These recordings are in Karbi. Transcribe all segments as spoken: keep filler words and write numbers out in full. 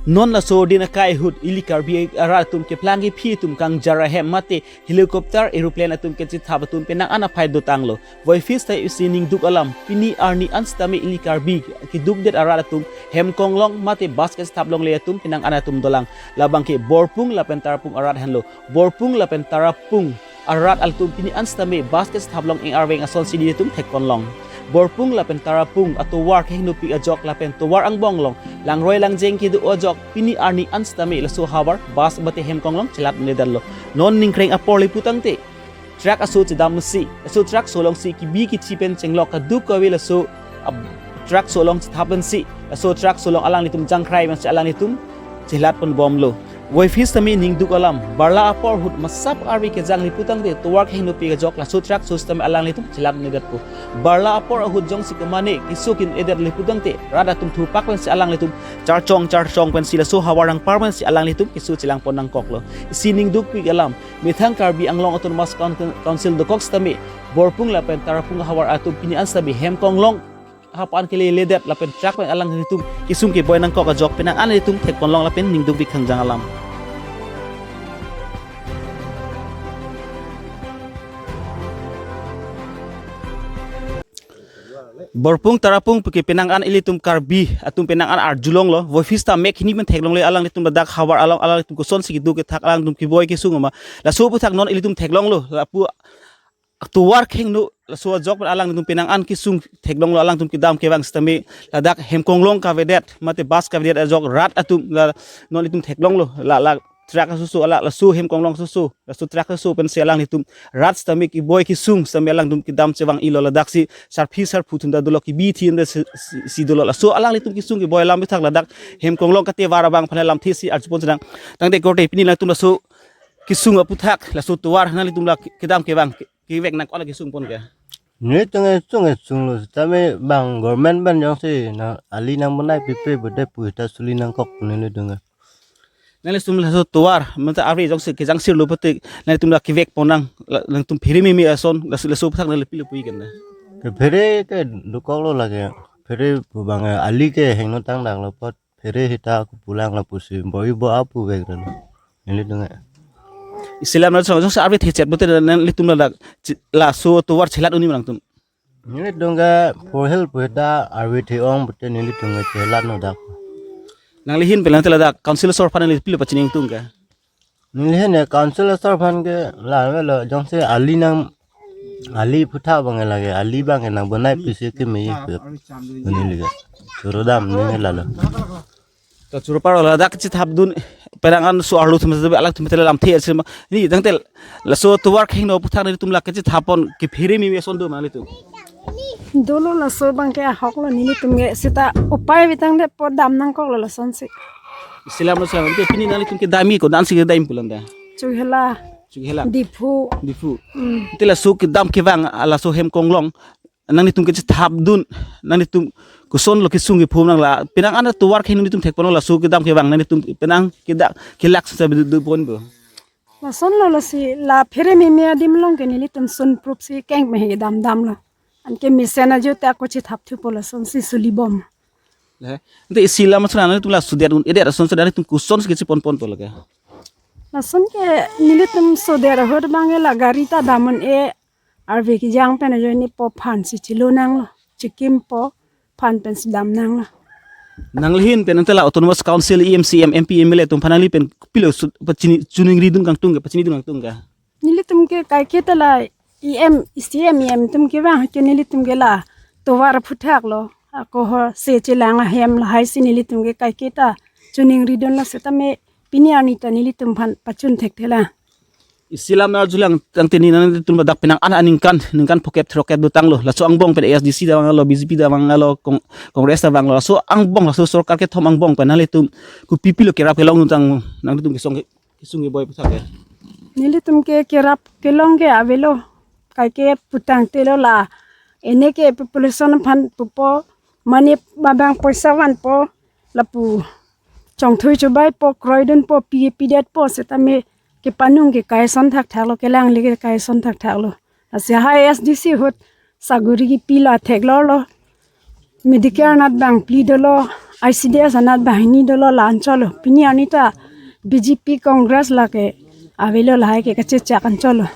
Non laso din akai ahut ili Karbi arat atum keplang kephi atum kangjar ahem mate helicopter, aeroplane atum kachethap atum penang an aphai dotanglo. Voiphis ta isi ningduk alam, pini arni an sitame ili Karbi kedukdet arat atum hem konglong mate bus kachethap longle atum penang an atum dolang. Labangke Borpung lapen Tarapung arat henlo. Borpung lapen Tarapung arat atum pini an sitame bus kachethap long eng arveng asonsi ilitum thekponlong. Borpung lapen Tarapung atovar kehingnopi ajok lapen tovar angbong along langroi langjeng kedo ajok pini arni an sitame laso ahavar bus mate hem konglong chelat un'edetlo. Non ningkreng apor le putangte truck aso chedam si, laso truck aso alongsi kebi kethi pen chenglok kaduk kave laso, ah, truck aso along chethap pensi, laso truck aso along alanglitum jangkrai pensi alanglitum chelat ponbomlo. Voiphis tame ningduk alam, barla apor ahut masap arve kejang le putangte tovar kehingnopi ajok laso truck aso sitame alanglitum chelat un'edetpo. Barla apor ahut jongsi kemane keso kin-edet le putangte rat atum thupak pensi alanglitum charchong charchong pensi laso ahavar nangpar pensi alanglitum keso chelang pon nangkoklo. Isi ningdukpik alam, methang Karbi Anglong Autonomous Coun-, Council dokok sitame Borpung lapen Tarapung ahavar atum pini an sitame hem konglong hapan kele ledet lapen truck pen alanglitum kesung keboi nangkok ajok penang an ilitum thekponlong lapen ningdukpik kangjang alam. Borpung Tarapung puke penang an ilitum Karbi atum penang an arjulonglo. Voiphis ta mek hini pen theklongle alanglitum ladak ahavar along alanglitum kosonsi kedo kethak alanglitum keboi kesung ma. Laso aputhak non ilitum theklonglo. Lapu tovar kehingno laso ajok pen alanglitum penang an kesung theklonglo, alanglitum kedam kevang sitame ladak hem konglong kavedet mate bus kavedet ajok rat atum la non ilitum theklonglo. La, la truck aso aso, la, laso hem konglong aso aso, laso truck aso aso pensi alanglitum rat sitame keboi kesung sitame alanglitum kedam chevang-ilo, ladaksi sarpi sarpo atum ta dolo, kebi kethi atum ta si, si, si dolo. Laso alanglitum kesung keboi alam aputhak ladak hem konglong katovar abang aphan lamthe si arjupon sedang. Tangte korte pini latum laso kesung aputhak, laso tovar nanglitum la kedam kevang ke, kevek nangkok la kesung pon ke? Nelitum kesung kesunglo sitame bang government pen jongsi na ali nangbonai pipe bede pu ta suli nangkok nelitum ke. Nanglitum laso tovar mate arve jongsi kejangsirlo pute nanglitum la kevek pon nang, la, nangtum phere meme ason, laso, laso aputhak nangli pilo pu-i kan da? Ke phere ke dokoklo lake. Phere pu bang ali ke hingno tangdaklo apot phere hita kepulang lapusi boi bo apu vek dan. Nelitum ke. Isi alam laso jongsi arve thechet pute nanglitum ladak chi, laso tovar chelat un-e ma nangtum? Nelitum ke pohel poheta arve the-ong pute nelitum ke chelat nodak. Nangli ahin pen tangte ladak council asor aphan nangli pilo pachini ingtung ke? Neli ahin ya council asor aphan ke la avelo, jongsi ali nang, ali aputhak bang lake, ali bang nangbonai pisi keme ke. Neli ke choro dam neli lalo. To choro paro ladak kachethapdun penang an so arlo thum alam thum tele lamthe asir ma. Ni tangte laso tovar kehingno aputhak nelitum la kachethap pon ke phere meme ason do ma nelitum? Dolo laso abangke ahoklo nelitum ke seta upai ave tangte po dam nangkoklo lasonsi. Isi alam laso alam te pini nanglitum kedam-i ko, nansi kedam pulang da? Chokhela. Chokhela. Diphu. Diphu. Hmm. Te laso kedam kevang, ah, laso hem konglong nanglitum kachethapdun, nanglitum kosonlo kesung kephum nang la, penang an tovar kehingno nelitum thekponlo, laso kedam kevang nanglitum penang kedak kelak sa bedu ponpo? Lasonlo, lasi la phere meme adim along ke nelitum sunprupsi keng me kedam damlo. Anke mesen ajote ako chethap thupo, lasonsi sulibom. Le, ante isi alam asona nangtum la sodet un-edet ason sodet nangtum kosonsi kachepon ponpo lake? Lason ke nelitum sodet ahut abang la gari ta dam un-e, arve kejang pen ajoine po aphansi chelo nanglo, chekimpo aphan pensi dam nanglo. Nangli ahin pen tangte la Autonomous Council, E M, C E M, M P, M L A atum aphan nangli pen pilo su, pachini, choningridun kangtung ke, pachinidun kangtung ke? Nelitum ke kaike ta la E M, C E M, E M atum kevang ke nelitum ke la tovar aphuthak lo, ako ho se chelang ahem lahaisi nelitum ke kaike ta choningridunlo, setame pini arni ta nelitum aphan pachun thekthelang. Isi alam arjulang tangte ni nangtum ladak penang an aningkan, ningkan phokep throkkep dotanglo. Laso angbong pen A S D C ta vanglo, B J P ta vanglo, Cong-, Congress ta vanglo. Laso angbong, laso sorkar kethom angbong pen nanglitum kopi pilo kerap kelong tang nangtum kesung ke, kesung keboi aputhak ke? Nelitum ke kerap kelong ke avelo. Kaike pu tangte lo la, ene ke population aphan pupo, mane abang poisa vanpo, lapu chongthui chobaipo, kroidunpo, pi pidetpo, setame kepanung ke kai ason thakthaklo, kelang le ke kai ason thakthaklo. Lasi hai A S D C ahut saguri kepi la theklonglo. Medicare nat bang phli dolo, I C D S anat banghini dolo la anchotlo. Pini arni ta B J P Congress lake avelo, lahai ke kachechak anchotlo.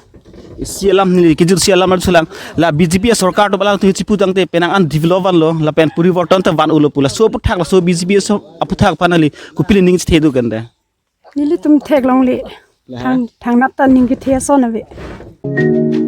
Isi alam neli kejut si alam arjulang. La B J P sorkar atum alanglitum chipu tangte penang an develop vanlo, lapen poriborton ta van-olo pu. Laso aphuthak, laso B J P so aphuthak aphan neli kopilo ning chethe do kente? Nelitum theklongle. Lahai. Thang, thangnat ta ning kethe ason ave.